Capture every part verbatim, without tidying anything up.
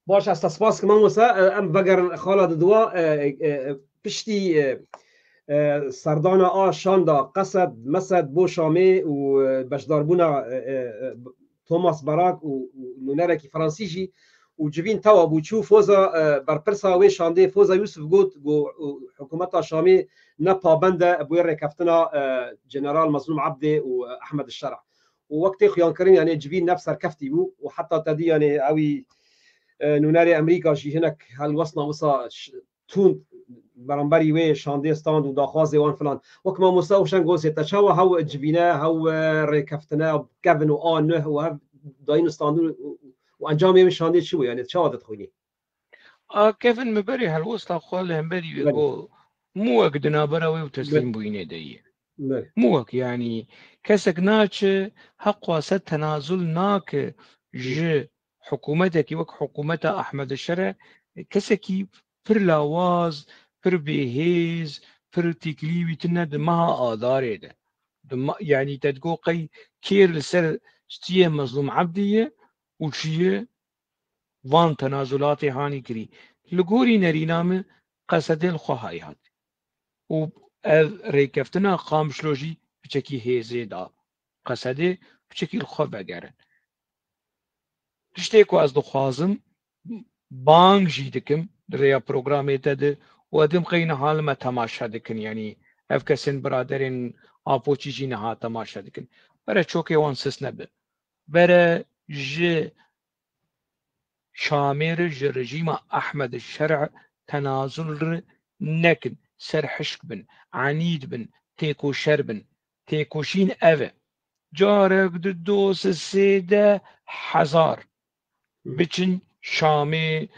Baş, ez te spas dikim, mamoste. E, em vegerin xala diduwa, e, e, e, piştî, e, e, serdana a şanda Qesed, Mesed bo Şamê û, e, beşdarbûna, e, e, e, Thomas Barak û, û nûnerekî Fransî jî û civîn tewa bû çû foza, e, berpirsa wê şandê Foza Yûsif got ku, û hikûmeta Şamê ne pabend e bo rêkeftina, e, General Mezlûm Ebdê û, e, Ehmed Şera. Û wek tê xuyankirin, yanê civîn nev serkeftî bû û heta te dî, yanê ewî, e, nûnerê Emerîka jî hinek helwesna wisa ş-, tund beramberî wê şandê stand û daxwazê wan filan. Wek mamoste Owşen gosê te çawa hew civîne, hew, e, rêkeftine kevin û a nuh û hev dayîn û standin û, û encamê wê şandê çi bû? Yanê çawa te dixwînî? A kevin mi berê helwesta xwe li hemberî wê Belê. Got, mû wek di navbera wê û teslîm Belê. Bûyînê de ye. Belê. Mû wek, yanî kesek naçe heqwase tenazul nake ji hikûmetekî wek hikûmeta Ehmed Şere, kesekî pir lawaz, pir bêhêz, pir têkilî wî tune di meha Adarê de. Di ma-, yanî te digot qey kêr li ser stiyê Mezlûm Ebdî ye û çi ye van tenazulatê hanî kirî. Li gorî nerîna min Qesedê li xwe hay hat. Û ev rêkeftina Qamişlo jî piçekî hêzê da Qesedê, piçekî li xwe vegerin. Tiştê ku ez dixwazim, bang jî dikim di rêya programê te de û edim qey niha li me temaşe dikin, yanî ev kesên biraderên Apoçî jî niha temaşe dikin. Bere çokê wan sis nebe. Bere ji Şamê re ji rejîma Ehmed Şer'a tenazul re nekin, serhişk bin, enîd bin, têkoşer bin. Têkoşîn ev e. Carek, du, du, sê, sêdeh hezar biçin Şamê,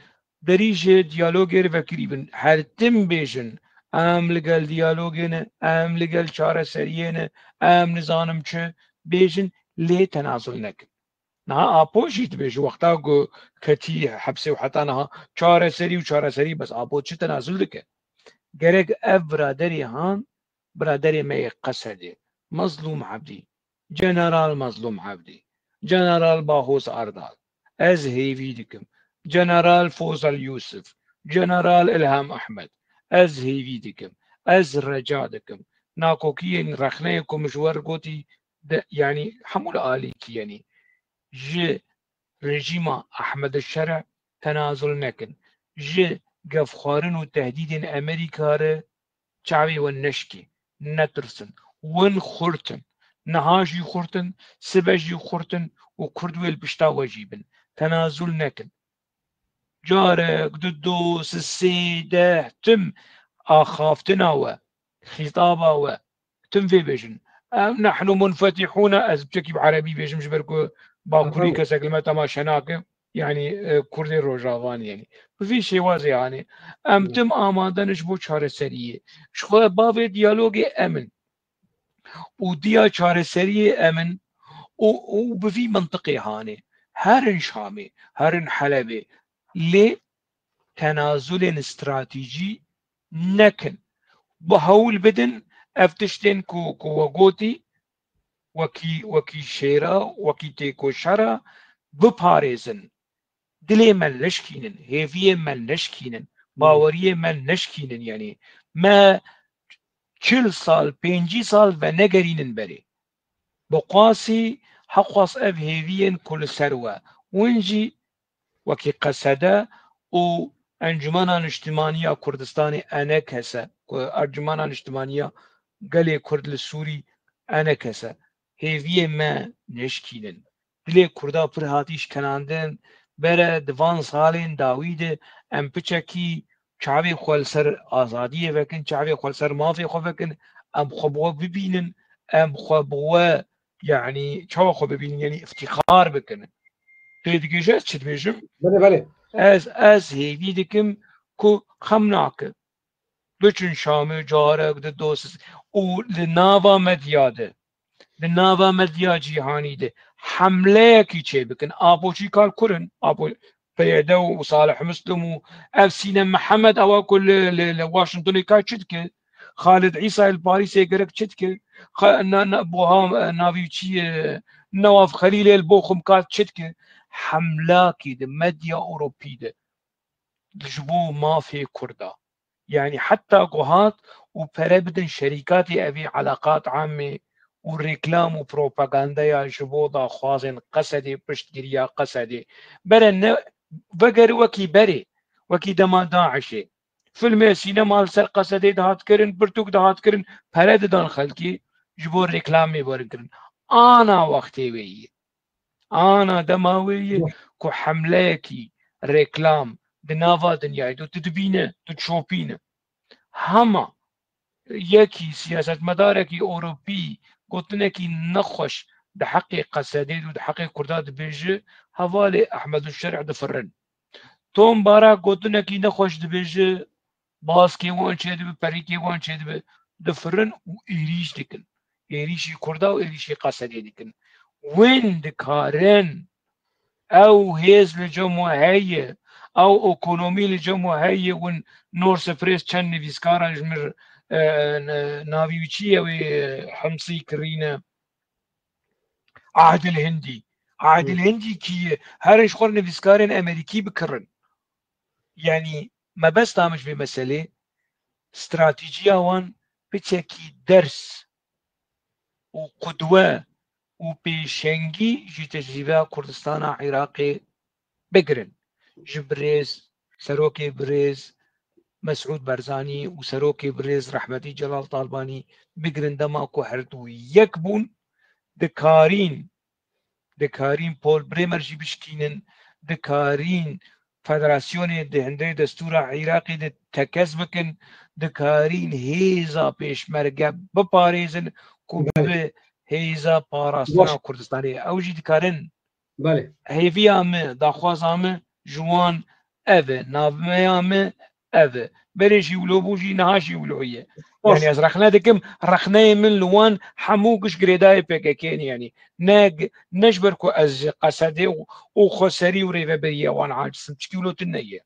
derî ji diyalogê re vekirî bin. Her tim bêjin, em li gel diyalogê ne, em li gel çareseriyê ne, em nizanim çi, bêjin lê tenazul nekin. Niha Apo jî dibêje, wexta ku ketî hepsê û heta niha çareserî û çareserî, bes Apo çi tenazul dike? Gerek ev biraderê han, biraderê me yê Qesedê, Mezlûm Ebdî, General Mezlûm Ebdî, General Bahoz Erdal, ez hêvî dikim, General Fozel Yûsif, General Ilham Ehmed, ez hêvî dikim, ez reca dikim, nakokiyên rexneyê ku min ji we re gotî, de, yanî hemû li alîkî, yanî ji rejîma Ehmed Şer'a tenazul nekin. Ji gefxwarin û tehdîdên Amerîka re çavê we neşkê, netirsin. Win xurt in. Niha jî xurt in, sibe jî xurt in û Kurd wê li pişta we jî bin. Tenazul nekin. Carek, du, du, sê, sêdeh, tim axaftina we, xîtaba we, tim vê bêjin. Em nehnu munfetihûne, ez biçekî bi erebî bêjim, ji ber ku bakurî Aha. kesek li me temaşe nake, yanî, e, kurdê rojavan, yanî. Bi vî şêwazê hanê. Em Hı. tim amade ne ji bo çareseriyê. Ji xwe bavê diyalogê em in. Û diya çareseriyê em in û, û bi vî mintiqê hanê. Herin Şamê, herin Helebê. Lê tenazulên stratejî nekin. Bi hewl bidin ev tiştên ku, ku we gotî, wekî, wekî şêra, wekî têkoşera biparêzin. Dilê me neşkînin, hêviyê me neşkînin, Hmm. baweriyê me neşkînin, yanî me çil sal, pêncî sal venegerînin berê. Bi qasî heqwas ev hêviyên ku li ser we, win jî wekî Qesede û Encumena Niştimaniya Kurdistanê, ENKS, ku Encumena Niştimaniya Gelê Kurd li Sûrî, ENKS, hêviyê me neşkînin. Dilê Kurda pir hatî şkenandin, bere di van salên dawî de em piçekî çavê xwe li ser azadiyê vekin, çavê xwe li ser mafê xwe vekin, em xwe bi we bibînin, em xwe bi we, yanî çawa xwe bibînin, yanî îftîxar bikin. Tu yê digêjî ez çi dibêjim? Belê, belê. Ez, ez hêvî dikim ku xem nake. Biçin Şamê carek di dosis û li nava medya de, li nava medya cîhanî de hemleyekî çêbikin. Apoçî kar kurin, Apo P Y D û Salih Muslim û ev Sînem Mihemed ewa ku li, li, li Washingtonê ka çi dike? Xalid Îsayê li Parîsê gerek çi dike? Xa-, na, na, Boha, navî çi ye? Newaf Xelîlê li Boxum ka çi dike? hemlakî di medya Ewropî de ji bo mafê Kurda. Yanî heta ku hat û pere bidin şerîkatê evî eleqat amê û reklam û propagandeya ji bo daxwazên Qesedê, piştgiriya Qesedê. Bere ne, veger wekî berê, wekî dema DAIŞê. Filmê sînema li ser Qesedê dihat kirin, pirtûk dihat kirin, pere didan xelkê ji bo reklamê werin kirin. Ana wextê wê yê. Ana dema wê yê ku hemleyekî reklam di nava dinyayê de tu dibîne, tu dişopîne. Hema yekî siyasetmedarekî Ewropî gotinekî nexweş di heqê Qesedê û di heqê Kurda dibêje, hevalê Ehmed û Şerh difirin. Tom Barak gotinekî nexweş dibêje, baskê wan çêdibe, perîkê wan çêdibe, difirin û êrîş dikin. Êrîşî Kurda û êrîşî Qesedê dikin. Win dikarin ew hêz li cem we heye, ew ekonomî li cem we heye, win Norse Press çend nivîskara ji mir, e, n-, navî wî çi ye wê, e, Himsî kirîne? Adil Hindî. Adil Hindî kî ye? Herin ji xwe re nivîskarên Amerîkî bikirin. Yanî mebesta min ji vê meselê, stratejiya wan piçekî ders û qudwe û pêşengî ji tecrîbeya Kurdistana Iraqê bigirin. Ji birêz, serokê birêz Mesûd Barzanî û serokê birêz rehmetî Celal Talbanî bigirin, dema ku her du yek bûn, dikarîn, dikarîn Paul Bremer jî bişkînin, dikarîn federasyonê di hundirê destûra Iraqê de tekez bikin, dikarîn hêza pêşmerge biparêzin ku Belê. Bibe hêza parastina Baş. Kurdistanê. Ew jî dikarin. Belê. Hêviya me, daxwaza me ji wan ev e, nameya me ev e. Berê jî wilo bû, jî niha jî wilo ye. Baş. Yanî ez rexne dikim, rexneyê min li wan hemû giş girêdayê P K K ne, yanî ne, ne ji ber ku ez ji Qesedê û, û xweserî û rêveberiya wan aciz im, çikî wilo tune ye.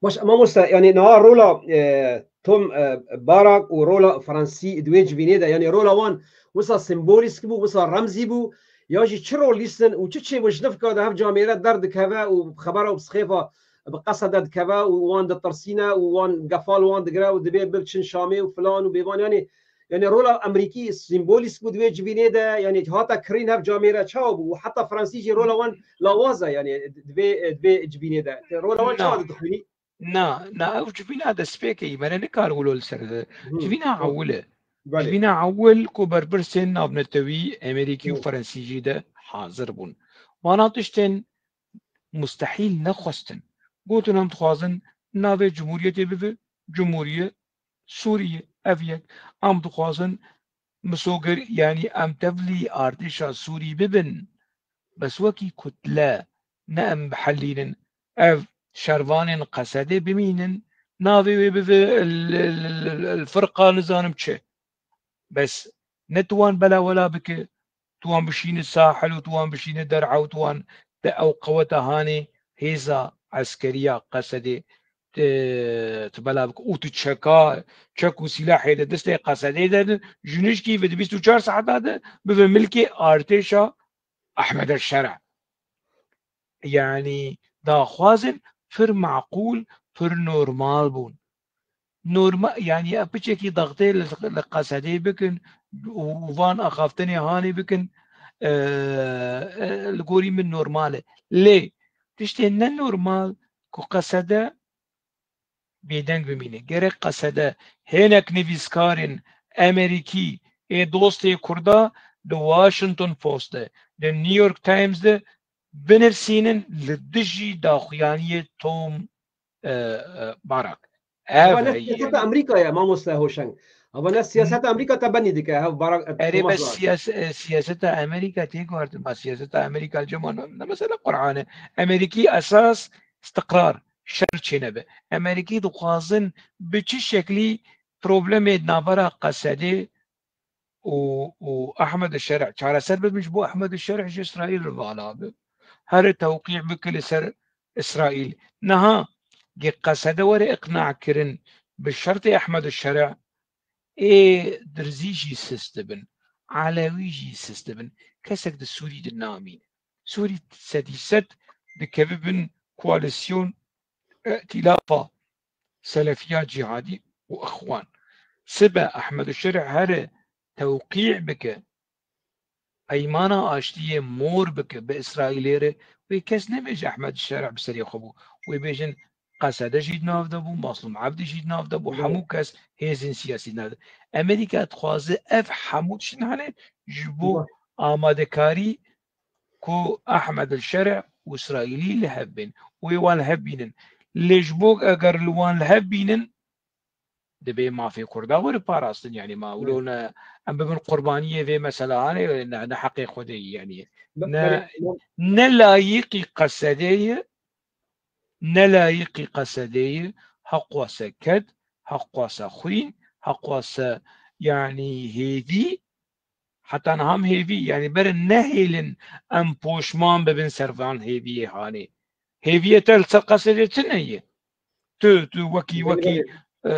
Baş, mamoste, yanî niha rola, e, Tom, e, Barak û rola Fransî di wê civînê de, yanî rola wan wisa sembolîsk bû, wisa remzî bû, ya jî çi rol lîstin û çi çêbû ji nifka de hev camêre derdikeve û xebera û bi sixêfa bi Qesede dikeve û wan ditirsîne û wan gefa li wan digire û dibê biçin Şamê û filan û bêvan, yanî, yanî rola Amerîkî sembolîsk bû di wê civînê de, yanî hate kirîn hev camêre çawa bû û heta Fransî jî rola wan lawaz e, yanî di vê, di vê civînê de. Te rola wan çawa Na. dixwînî? Na, na, ew civîna destpêkê ye, me re nikar wilo li ser de. Hı. Civîna Hı. ewil e. Belê. Civîna ewil ku berpirsên navnetewî, Amerîkî û Hı. Fransî jî de hazir bûn. Vana tiştên mustehîl nexwestin. Gotin em dixwazin navê cumhuriyetê bibe Cumhuriye Sûriye. Ev yek. Em dixwazin misogir, yanî em tevlî artêşa Sûrî bibin. Bes wekî kutle ne em bihelînin. Ev şervanên Qesedê bimînin, navê wê bibe el, el, el, el, el firqa nizanim çi. Bes ne tu wan belawela bike, tu wan bişîne Sahil û tu wan bişîne Der'a û tu wan te ew qeweta hanê hêza eskeriya Qesedê, e, tu bela bike û tu çeka, çek û sîlahê de destê Qesedê de, ji nişkî ve di bîst û çar saeta de bibe milkê artêşa Ehmed el Şer'a. Yanî daxwazên pir maqûl, pir normal bûn. Norma-, yanî piçekî daxtê li, li Qesedê bikin û, û van axaftinê hanê bikin, e, e, li gorî min normal e. Lê tiştê ne normal ku Qesede bêdeng bimîne. Gerek Qesede hinek nivîskarên Amerîkî ê dostê Kurda di Washington Post de, di New York Times de binirsînin li dijî daxuyaniyê Tom, e, e, Barak. Ev Ava ne heye siyaseta yanî. Amerîka ye, mamoste Hoşeng. Ava ne siyaseta Amerîka te benî dike, hev Barak, Erê, Thomas bes Barak. Siyas-, e, siyaseta Amerîka tê guhartin. Ma siyaseta Amerîka li cem wan ne, ne mesele Qur'an e. Amerîkî esas istiqrar, şer çênebe. Amerîkî dixwazin bi çi şeklî problemê navbera Qesedê û, û Ehmed Şerh çareser bibin, ji bo Ehmed Şerh ji Îsraîl re vala be. Here tewqî bike li ser Îsraîl. Niha ge Qesede were iqna kirin bi şertê Ehmed Şerh, ê Dirzî jî sist dibin, Elewî jî sist dibin. Kesek di Sûrî de namîne. Sûrî sedî sed dikeve bin koalîsyon, îtîlafa Selefiya Cîhadî û Îxwan. Sibe Ehmed Şerî here tewqî bike, peymana aştiyê mor bike bi Îsraîlê re, wê kes nebêje Ehmed Şerî bi serê xwe bû. Wê bêjin Qesede jî di nav de bû, Maslûm Ebdî jî di nav de bû, hemû kes hêzên siyasî di nav de. Amerîka dixwaze ev hemû tiştin hene ji bo amadekarî ku Ehmed el Şerî û Îsraîlî li hev bên. Wê wan li hev bînin. Lê ji bo eger li wan li hev bînin, divê mafê Kurda were parastin. Yanî ma wilo ne em bibin qurbaniyê vê mesela hanê, ne, ne heqê Xwedê ye, yanî ne, ne layîqî Qesedê ye, ne layîqî Qesedê ye, heqwa se ked, heqwa se xwîn, heqwa se, yanî hêvî, heta niha em hêvî, yanî berin nehêlin em poşman bibin ser van hêviyê hanê. Hêviyê te li ser Qesedê çi ne ye? Tu, tu wekî, wekî, e,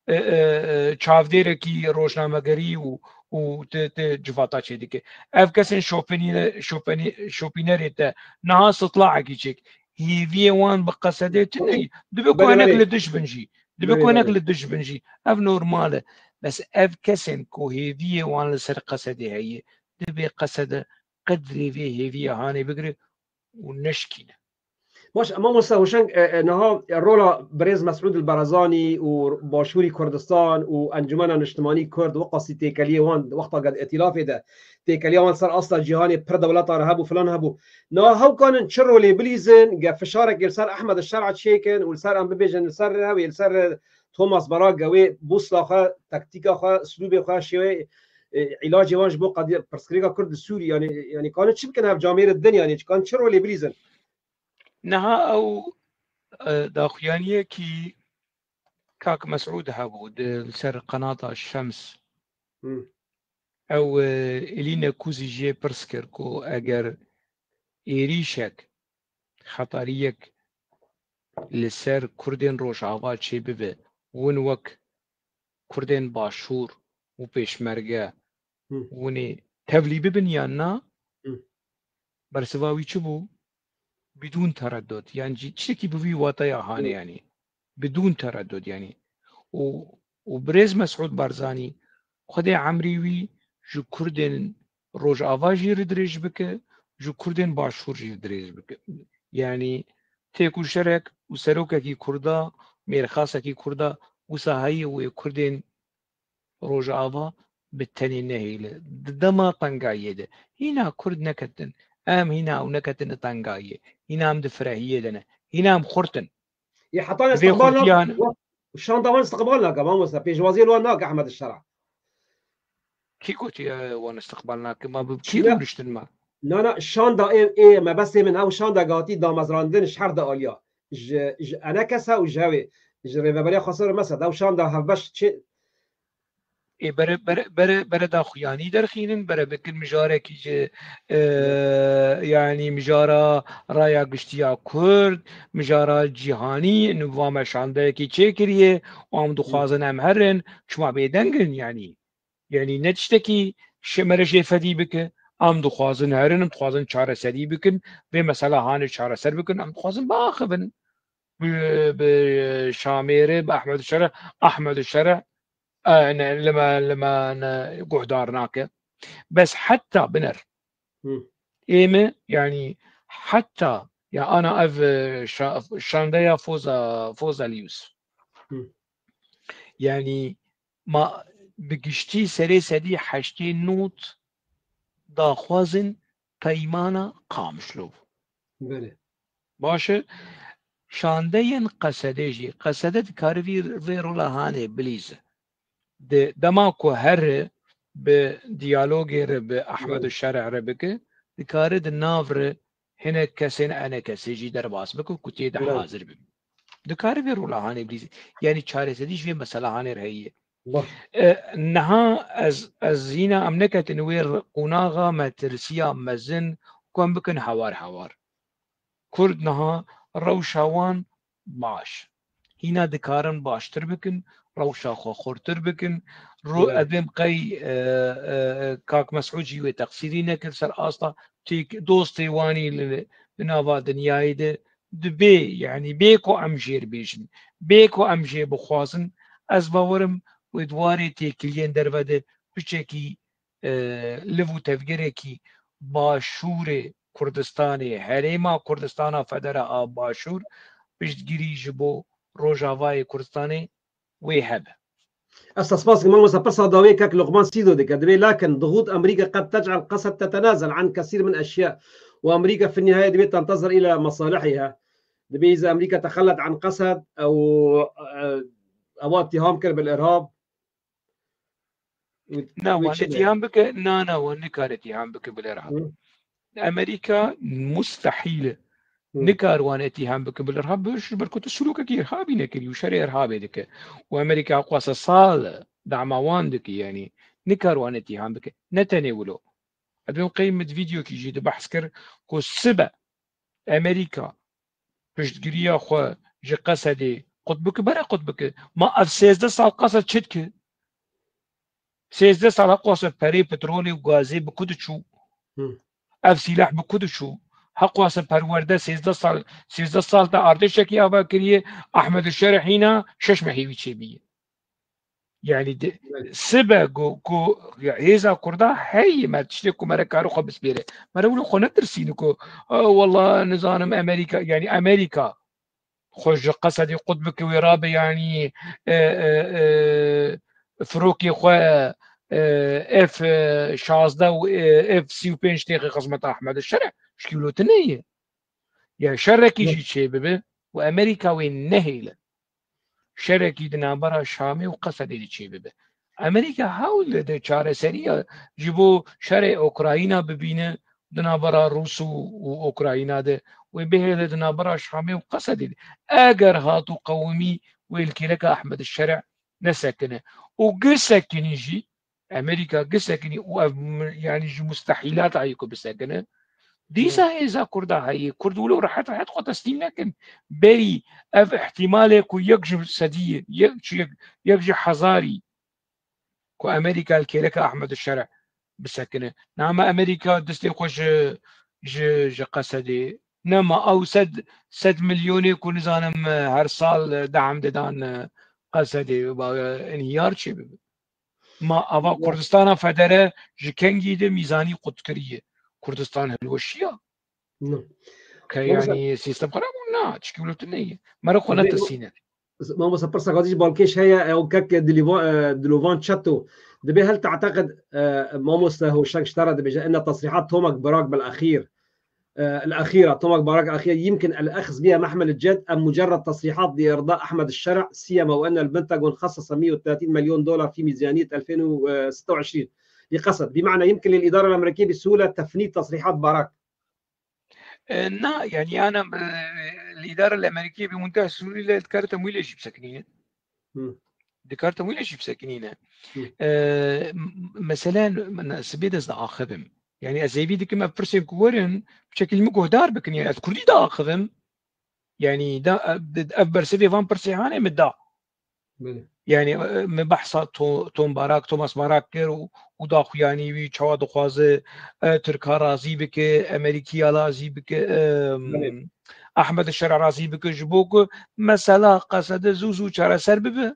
e, e, e, çavdêrekî rojnamegerî û, û tu, tu civata çêdike. Ev kesên şopînî-, şopînî-, şopînerê te niha sitlaekî çêk. Hêviyê wan bi Qesedê çi ne ye? Dibe ku hinek li dij bin jî. Dibe ku hinek li dij bin jî. Ev normal e. Bes ev kesên ku hêviyê wan li ser Qesedê heye, divê Qesede qedrê vê hêviyê hanê bigire û neşkîne. Baş, Mamosta Huşeng, e, e, niha rola birêz Mesûd el Barazanî û Başûrî Kurdistan û Encûmena Niştimanî Kurd, weqasî têkeliyê wan, wexta gel îtîlafê de, têkeliya wan ser asta cîhanê pir dewleta re hebû, filan hebû. Niha hew kanin çi rolê bilîzin, ge fişarekê li ser Ehmed Şer'a çêkin û li ser em bibêjin, li ser hew ê, li ser Thomas Barag, wê bûsla xwe, taktîka xwe, uslûbê xwe, şêwê, e, îlacê wan ji bo qediya pirsgirêka Kurd li Sûrî, yanî, yanî kanin çi bikin ev camêrê din, yanî kanin çi rolê bilîzin? Niha ew, e, daxuyaniyekî kak Mesûd hebû di, li ser qenata Şems. Hmm. Ew, e, Elîne Kuzî jê pirs kir ku eger êrîşek, xetariyek li ser Kurdên Rojava çêbibe, win wek Kurdên Başûr û Pêşmerge, hmm, winê tevlî bibin yan na, hmm, bersiva wî çi bû? Bidûn tereddud. Yan jî tiştekî bi vî wateya hane, hmm, yanî. Bidûn tereddud, yanî. Û, û birêz Mesûd Barzanî, Xwedê emrî wî ji Kurdên Rojava jî li dirêj bike, ji Kurdên Başûr jî li dirêj bike. Yanî têkoşerek û serokekî Kurda, mêrxasekî Kurda, wisa heye wê Kurdên Rojava bi tenê nehêle. Di dema tengayiyê de. Hîna Kurd neketin. Em hîna ew neketin di tengayiyê. Hîna em di firehiyê de ne. Hîna em xurt in. Yê heta Vê istiqbal xurtiyan nake. Şanda wan istiqbal nake, mamoste. Pêşwaziyê li wan nake Ehmed Şera. Kî gotiye wan istiqbal nake? Ma bi kî rûniştin me? Na, na, şanda ê, ê mebestê min, ew şanda hatî damezrandin ji her de aliya. Ji, ji enekesa û ji hewê. Ji Rêveberiya Xweser û Mesed, ew şanda hevbeş çi? Ê bere, bere, bere, bere daxuyanî derxînin, bere bikin mijarekî ji, e, yanî mijara raya giştiya Kurd, mijara cîhanî, nûva me şandeyekî çêkiriye, û em dixwazin em herin, çima bêdeng in, yanî. Yanî ne tiştekî şi-, mere jê fedî bike, em dixwazin herin, em dixwazin çareserî bikin, vê mesela hanê çareser bikin, em dixwazin biaxivin. Bi, bi Şamêrê, bi Ehmed Şerî, Ehmed Şerî, e, ne, li me, li me ne guhdar nake. Bes heta biner. Hı. Ê me, yanî heta, ya ana ev, e, şa-, şandeya Foza, Foza Liyus. Hı. Yanî ma bi giştî serê sedî heştê not daxwazin peymana Qamişlo bû. Belê. Baş e, şandeyên Qesedê jî, Qesede dikare vî, vê rola hanê bilîze. Di dema ku here bi diyalogê re bi Ehmed Belê. Şerî re bike, dikare di nav re hinek kesên enekesê jî derbas bike ku tê de Belê. Hazir bin. Dikare vê rola hanê bilîze. Yanî çareserî ji vê mesela hanê re heye. Baş. E, niha ez, ez hîna em neketin wê r-, qonaxa metirsiya mezin ku em bikin hewar hewar. Kurd niha rewşa wan baş. Hîna dikarin baştir bikin, rewşa xwe xurtir bikin. Ro-, Evet. Edêm qey, e, e, e, kak Mesûd jî wê teqsîrî nekir ser asta têk-, dostê wanî li, di nava dinyayê de dibê, yanî bê ku em jêr bêjin, bê ku em jê bixwazin, ez bawerim wê di warê têkiliyên derve de piçekî, e, liv û tevgerekî Başûrê Kurdistanê, Herêma Kurdistana Federe a Başûr, piştgirî ji bo Rojavayê Kurdistanê wê hebe. Ez te spas dikim, mamosta, pirsa dawiyê kek Luqman Sîdo dike. Dibê lakin ضغوط أمريكا قد تجعل قسد تتنازل عن كثير من أشياء. وأمريكا في النهاية دبي تنتظر إلى مصالحها. دبي إذا أمريكا تخلت عن قسد أو، آه، أو اتهام كر بالإرهاب. Na, wan îtîham bike, na, na, wan nikare îtîham bike bil îrhab. Amerîka mustehîl e. Nikar wan îtîham bike bil îrhab, ji ber ku tu silûkekî îrhabî nekirî û şerê îrhabê dike. Û Amerîka xwasa sal dama wan dike, yanî nikar wan îtîham bike. Ne tenê wilo. Ez dibêm qey min di vîdeokî jî di behs kir ku sibe Amerîka piştgiriya xwe ji Qesedê qut bike, bere qut bike. Ma ev sêzdeh sal Qesed çi dike? Sêzdeh sal heqwase perê petrolê û gazê bi ku diçû? Ev sîleh bi ku diçû? Heqwase perwerde sêzdeh sal, sêzdeh sal te artêşekî ava kiriye, Ahmed Şerî hîna şeş mehê wî çêbîye. Yani sibe ku, ku hêza Kurda heye, me tiştê ku me re karo xwe bispêre. Me re wilo xwe netirsîne ku, e, wela nizanim Amerîka, yani Amerîka xwe ji Qesedê qut bike wê rabe, yani, e, e, e, firokê xwe, e, F şazdeh û, e, F sî û pênc têxê xizmeta Ahmed Şerî. Şkî wilo tune ye. Ya şerekî jî çê bibe û Amerîka wê nehêle. Şerekî di navbera Şamê û Qesedê de çê bibe. Amerîka hewl dide çareseriya ji bo şerê Ukrayna bibîne di navbera Rûs û, û Ukrayna de. Wê bihêle di navbera Şamê û Qesedê de. Eger hat û qewimî wê li kêleka Ahmed Şerî nesekine û gisekinî jî, Amerîka gisekinî û ev mi-, yani ji mustehîlata ye ku bisekine. Dîsa hêza Kurda heye. Kurd wilo rehet rehet xwe teslîm nekin. Berî ev ihtimalê ku yek ji sedî, yek, yek, yek ji hezarî ku Amerîka li kêleka Ahmed Şerî bisekine. Nama Amerîka destê xwe ji, ji, ji Qesedê. Nema ew sed, sed milyonê ku nizanim her sal dehem didan Qesedê, ba, inhiyar çê bibe. Ma ava Kurdistana Federe ji kengî de mîzanî qut kiriye. Kurdistan hilweşiya. Ke yani sîstem xirab û na, çikî wilo tune ye. Me re xwe netirsîne. Mamosta, pirsa xwe jî balkêş heye, ew kek Dilovan, e, Dilovan Çeto. Dibê hel te'teqid, e, mamosta Hoşeng ji te re dibêje, inne tesrîhat Tomek Barak bil exîr. آه، الأخيرة، توماك باراك الأخير، يمكن الأخذ بها محمل الجد أم مجرد تصريحات لإرضاء أحمد الشرع، سيما وأن البنتاغون خصص مية وثلاثين مليون دولار في ميزانية ألفين وستة وعشرين لقسد، بمعنى يمكن للإدارة الأمريكية بسهولة تفنيد تصريحات باراك. آه، نا، يعني أنا ب-، الإدارة الأمريكية بمنتهى السهولة دكار تمويل أجيب سكنينة. دكار تمويل أجيب سكنينة. آه، م-، مثلًا، من سبيد از آخبم. Yani ez êvî dikim ev pirsên ku werin, bi şekil min guhdar bikin. Yani ez kurdî diaxivim. Yani da, ev bersivê van pirsê hane min da. Yani, e, min behsa To-, Tom Barak, Thomas Barak kir û, û daxuyanî wî çawa dixwaze, e, Tirka razî bike, Amerîkiya razî bike, e, Ehmed Şera razî bike, ji bo ku mesela Qesede zû zû çareser bibe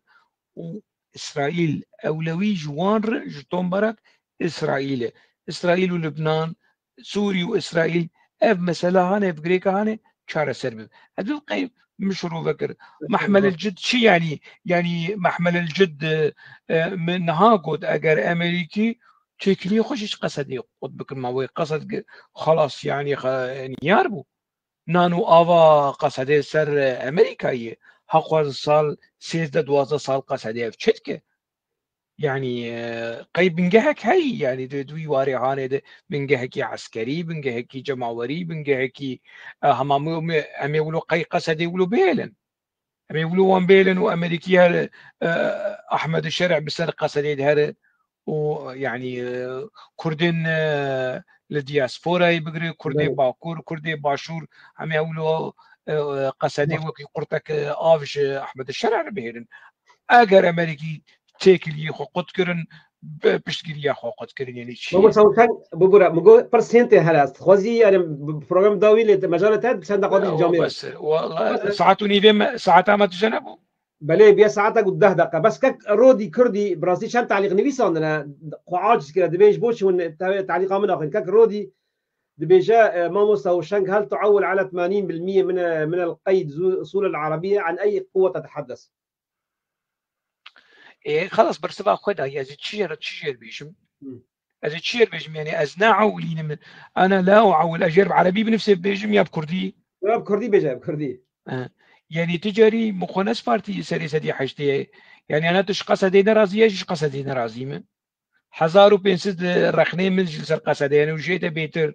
û Îsraîl, ewlewî ji wan re, ji Tom Barak, Îsraîl e. Îsraîl û Libnan, Sûrî û Îsraîl, ev mesela hane, ev girêka hane, çareser bibe. Ez diqeyim min şirove kir. Mehmel el Cid çi yanî? Yanî Mehmel el Cid, e, e, min niha got, eger Amerîkî têkiliyê xwe jî ji Qesedê qut bikin, ma wê Qesed ge-, xelas yanî xe-, niyar bû. Nan û ava Qesedê ser, e, Amerîkayê. Heqwan sal sêzdeh duwazdeh sal Qesedê ev çi dike? Yani, e, qey bingehek heyî, yani di, di wî warê hanê de bingehekî eskerî, bingehekî cemawerî, bingehekî, e, hema mi, mi, em ê wilo qey Qesedê wilo bihêlin. Em ê wilo wan bihêlin û Amerîkî her, e, Ahmed Şerî bi ser Qesedê dihere û, yani, e, Kurdên, e, li diasporayê bigire, Kurdê Belê. Bakur, Kurdê Başûr, em ê wilo, e, e, Qesedê Belê. Wekî qurtek, e, av ji Ahmed Şerî re bihêlin. Eger Amerîkî têkiliyê xwe qut kirin, bi piştgiriya xwe qutkirin, yanî çi? Mamosta Hewşeng, bibûre, min got pirsên tê here, ez dixwazî, yani, bi program dawî lê te, mecalê te, çend deqa dî camê. Bes, wala, saet û nîvê me, saeta me tije nebû? Belê, biya saetek û deh deqa. Bes kek Rodî Kurdî, bi rastî çend talîq nivîsandine, xwe aciz kire, dibê ji bo çi hûn te-, talîqa min axin. Kek Rodî dibêje, e, Mamosta Hewşeng, هل تعول على ثمانين بالمية من، من القيد ذو الأصول العربية؟ عن أي قوة تتحدث؟ Ê, xelas, bersiva xwe dayî, ez ê çi jê re, çi jê re bêjim? Hı. Ez ê çi jê re bêjim, yanî ez ne ewilînim, ana la uewil, ez jê re bi erebî binivsê bibêjim ya bi kurdî? Ya bi kurdî bêje, bi kurdî. E, yanî ti carî min xwe nespartî serê sedî heştê ye. Yanî ana tu ji Qesedê nerazî ye, ji Qesedê nerazî me. Hezar û pênc sed rexnê min ji li ser Qesedê ye, yanî û jê de bêtir.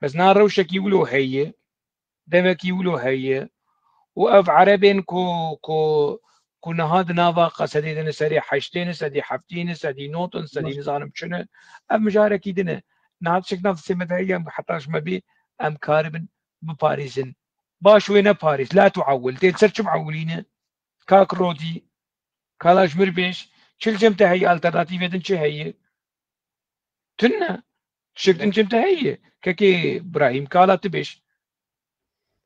Bes na rewşekî wilo heye. Demekî wilo heye û ev erebên ku, ku, ku niha di nava Qesedê de ne, serê heştê ne, sedî heftê ne, sedî not in, sedî nizanim çi ne, ev mijarekî din e. Niha tiştek nav destê me de heye, em heta ji me bê, em karibin biparêzin. Baş wê neparêz, la tuewil, tê li ser çi biewilîne? Kak Rodî, kala ji mir bêj, çi li cem te heye, alternatîvê din çi heye? Tune. Tiştek din cem te heye. Kekê Brahîm, kala tu bêj.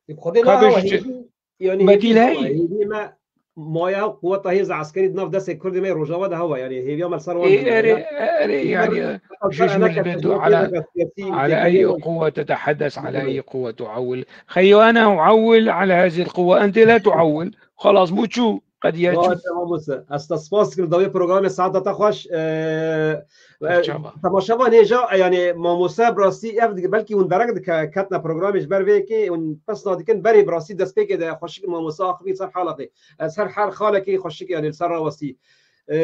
Xwedê Ka na hewa bêj, hêvî, yanî bedîl hêvî heye. Hêvî me maya quweta hêza eskerî di nav destê Kurdê me yê Rojava de hewa, yanî hêviya me li ser wan. Ê, erê, erê, yanî, ji, ji mir bê tu ala, ala eyî quwete tehedes, ala eyî quwete uewil. Xeyo ana uewil ala hezî quwe, ente la tuewil. Xelas bû çû. Qediye çû. Tamam, Musa. Ez te spas dikim, dawî programê saeta te xweş. E, e, temaşevan hêja, e, yanî, mamoste bi rastî ev dike, belkî hûn derek dike, ketine programê ji ber vê yekê, hûn pesna dikin, berê bi rastî destpêkê de xweşik mamoste axivî ser halekê. Ez her, her xalekê xweşik, yanî, li ser rawestî. E,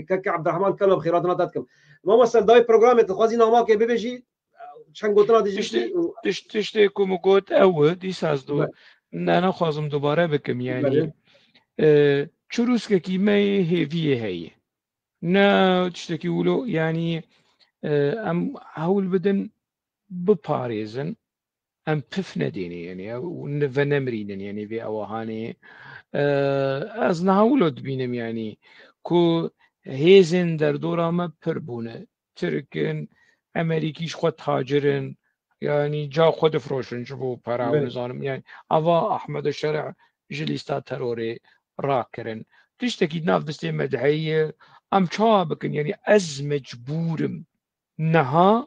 keke Ebdirehman Kelo, bi xêratina te dikim. Mamoste, dawî programê dixwazî namakê bibêjî, çend gotina dijî Tiştê, û tiş-, tiştê ku min got ew e, dîsa ez du-, Be- ne, nexwazim dubare bikim, yanî, Belê. e, çirûskekî me yê hêviyê heye. Ne tiştekî wilo, yanî, e, em hewl bidin biparêzin, em pif nedêne, yanî, ew ne-, venemirînin, yanî, vê ewa hanê. E, ez niha wilo dibînim, yanî, ku hêzên derdora me pir bûne. Tirk in, Emerîkî ji xwe tacir in, yanî ca xwe difroşin ji bo pera û Belê. nizanim. Yanî ava Ahmed Şerî ji lîsta terorê rakirin. Tiştekî di nav destê me de heye, em çawa bikin? Yanî ez mecbûr im niha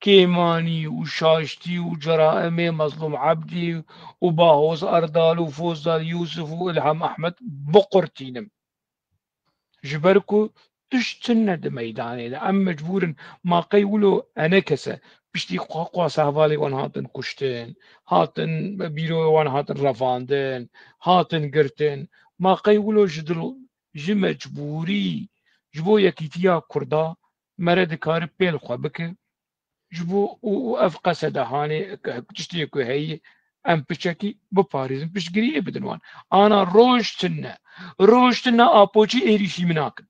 kêmanî û şaştî û ceraimê Mezlûm Ebdî û Bahoz Erdal û Fozdal Yûsif û Îlham Ehmed biqurtînim. Ji ber ku tişt tune di meydanê de. Em mecbûr in, ma qey wilo enekese piştî xwe qwasa hevalê wan hatin kuştin, hatin bîroyê wan hatin revandin, hatin girtin. Ma qey wilo ji dil, ji mecbûrî, ji bo yekîtiya Kurda mere dikare pêl xwe bike. Ji bo û, û ev qeseda hanê, tiştê ku heyî, em piçekî biparêzin, piştgiriyê bidin wan. Ana roj tune. Roj tune apoçî êrîşî min nakin.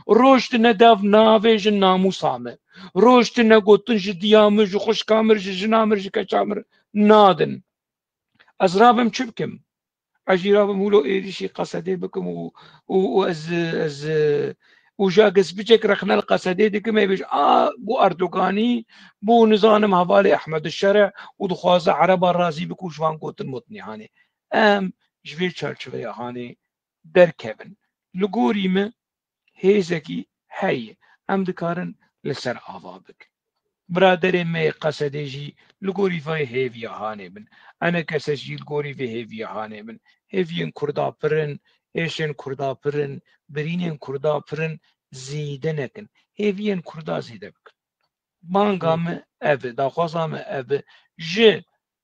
Roj tune dev navêjin namûsa me. Roj tune gotin ji diya min, ji xwişka min, ji jina min, ji keça min nadin. Ez rabim çi bikim? Ez jî rabim wilo êrîşî Qesedê bikim û, û, û ez, ez, û ji eger spîçek rexne li Qesedê dikim, ê bêj, a, bû Erdoganî, bû nizanim hevalê Ehmed Şerî û dixwaze Ereba razî bike û ji van gotin motnê hanê. Em ji vê çarçoveya hanê derkevin. Li gorî min hêzekî heye. Em dikarin li ser ava bikin. Biraderên me yê Qesedê jî li gorî vê hêviya hanê bin. Enekese jî li gorî vê hêviya hanê bin. Hêviyên Kurda pir in, êşên Kurda pir in, birînên Kurda pir in, zêde nekin. Hêviyên Kurda zêde bikin. Banga Hı. me ev e, daxwaza me ev e. Ji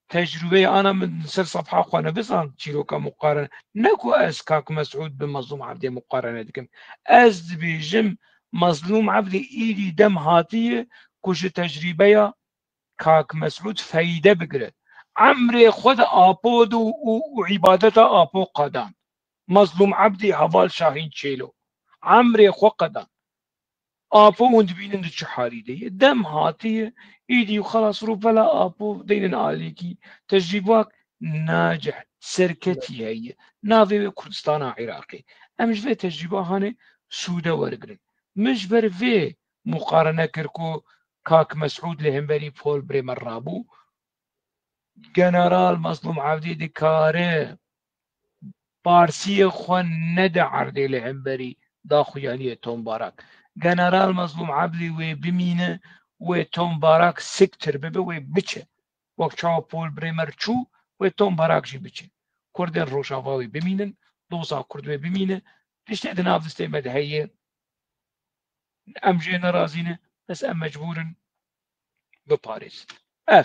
tecrûbeya ana min ser sefha xwe nivîsan çîroka muqarene. Ne ku ez Kak Mesûd bi Mezlûm Ebdê muqarene dikim. Ez dibêjim Mezlûm Ebdê îdî dem hatiye ku ji tecrûbeya Kak Mesûd feyde bigire. Emrê xwe di Apo de û, û, û îbadeta Apo qedan. Mezlûm Ebdê heval Şahîn Çêlo. Emrê xwe qedan. Apo hûn dibînin di çi halî de ye. Dem hatiye, îdî û xelas rûbela Apo deynin alîkî. Tecrîbak nacih, serketî heye. Navê wê Kurdistana Iraqê. Em ji vê tecrîba hanê sûde wergirin. Min ji ber vê muqarene kir ku kak Mesûd li hemberî Paul Bremer rabû. General Mezlûm Evdî dikare parsiyê xwe nede erdê li hemberî daxuyaniyê Tom Barak. General Mezlûm Evdî wê bimîne, wê Tom Barak siktir bibe, wê biçe. Wek çawa Paul Bremer çû, wê Tom Barak jî biçe. Kurdên Rojava wê bimînin, doza Kurd wê bimîne. Tiştê di nav destê me de heye. Em jê nerazî ne, bes em mecbûr in biparêzin. Ev.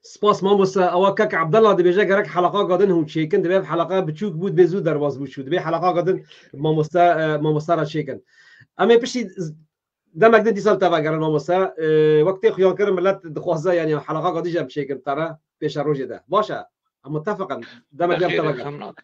Spas mamoste. Ewa kek Abdullah dibêje gerek helaqa gadin hûn çêkin. Dibê ev helaqa biçûk bû, dibê zû derbas bû çû. Dibê helaqa gadin mamoste, e, mamoste re çêkin. Em ê piştî z-, demek din dîsa li te vegerin mamoste. E, wek tê xuyan kirin millet dixwaze, yani helaqa gadî jî em çêkin te re pêşerojê de. Baş e. Em mutefiqin. Demek din em te Xêr e, vegerin. Xem nake.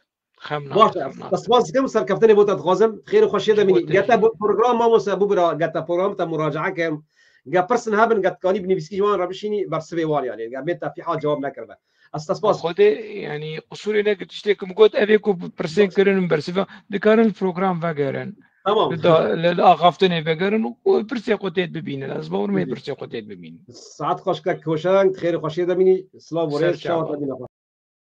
Xem nake, Baş e. Xem nake. Ez spas dikim, serkeftinê bo te dixwazim. Xêr û xweşiyê de Ji bo mînî. te Gete jî. bu-, program mamoste bû bira, gete program te muracae kim. Ge pirsin hebin, ge dikanî bi nivîskî ji wan re bişînî, bersivê wan yani. Ge bê te fîha cewab nekiribe. Ez te spas. Xwedê, yani, qusûrê nekir, tiştê ku min got, ev ê ku pirsên Baş. kirin û bersiva, dikarin li program vegerin. Tamam. Li da-, li, li axaftinê vegerin û, û pirsê xwe têt bibînin. Ez bawer me Bibîn. pirsê xwe têt bibînin. Saet xweş kek Hoşeng, xêr û xweşiyê de mînî. Silav û Ser rêz, çawa. çawa te bîne xweş.